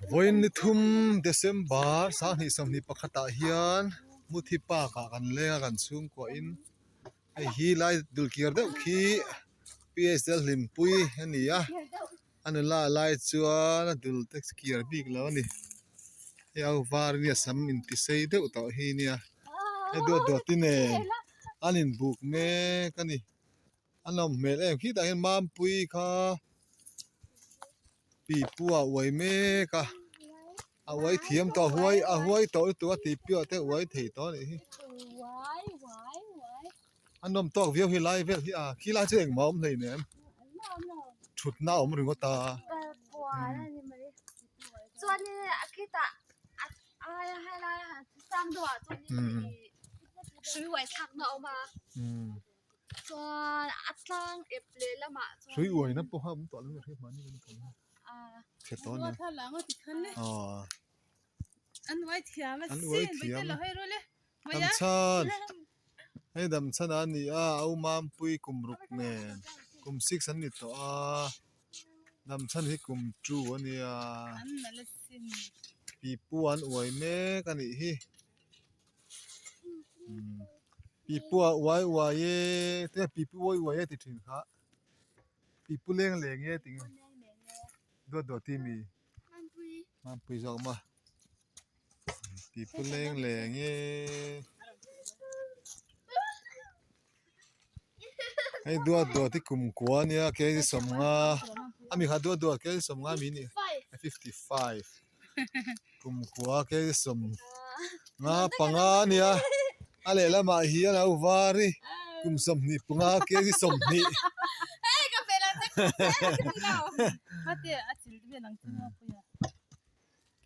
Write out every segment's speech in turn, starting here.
Vawiin ni thum December 2021 ah hian Muthi Park ah kan leng a kan chhungkuah in hei hi lai dulkiar deuh khi PSL Hlimpui a ni a a nula lai chuan a dul te kiar bik lo a ni hei a var nia sam inti sei deuh tawh hi nia hei duat duat te nen an inbuk mek a ni. A nawm hmel em khitah hian Mampui kha pipu a uai mek a a uai thiam tawh a huai a huai tawh lutuk a tih piah te uai thei tawh a nih hi a nawm tawk viau hi lai vel hi a khi lai chu engmah a awm hleinem thutna a awm ringawt a. Chuan a tlang ep leh lamah chuan Hrui uaina pawha awm tawh lo hri hmani kan kal a. Chhe tawh ania. Aw. An uai thiam a An uai sin thiam. Vaite lo hei rul e. Damchhan. Hei damchhan a ni a, au Mampui kum ruk nen kum six an ni tawh a. Damchhan hi kum two a nia. An nalh a sin. Pipu an uai mek a nih hi. Pipu a uai uai e te pipu uai uai e ti thin kha pipu leng leng e ti nge duat duat ti mi mampui zawk ma pipu leng leng e hei duat duat hi kum kua ania kg sawmnga ami kha duat duat kg sawmnga mi nih 55 kum kua kg sawmnga panga ania a lehlamah hian a var hi kum 25 kg 20.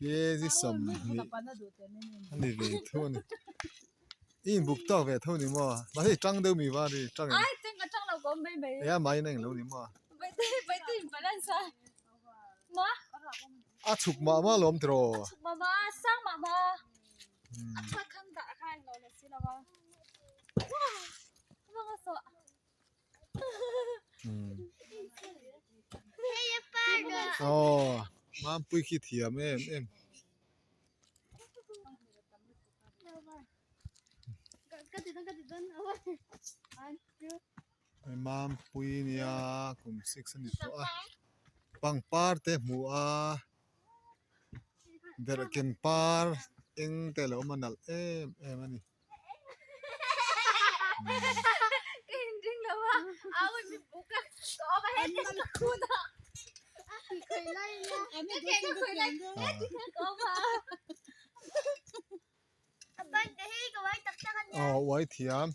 Kg 20 a ni ve tho a ni. I inbuk tawk ve tho ni maw? Mahse i tang deuh mi va ri tang em? Ai tang ka tang lo ka awm mai mai. Eng a mahni in a englo ni maw? Baite baite in balance a ma. A chhuk mah mah alawm tiraw? A chhuk mah mah a sang mah mah a. A chhuat khan dah kha englo la si lo a. Wow! Ka sawh. Aw Mampui khi thiam em em. Mampui nia kum six a ni tawh a pangpar te hmuh a derhken par eng te a lo awm a nalh em em a ni. Aw uai thiam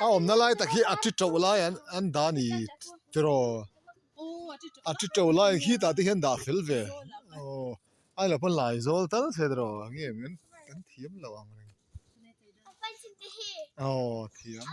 a awmna lai tak hi a ti to lai an an dah a ni tiraw a ti to lai khi tah te hian dah fel ve aw. A lo pawn lai zawl tal se tiraw nge kan kan thiam lo ang reng aw thiam.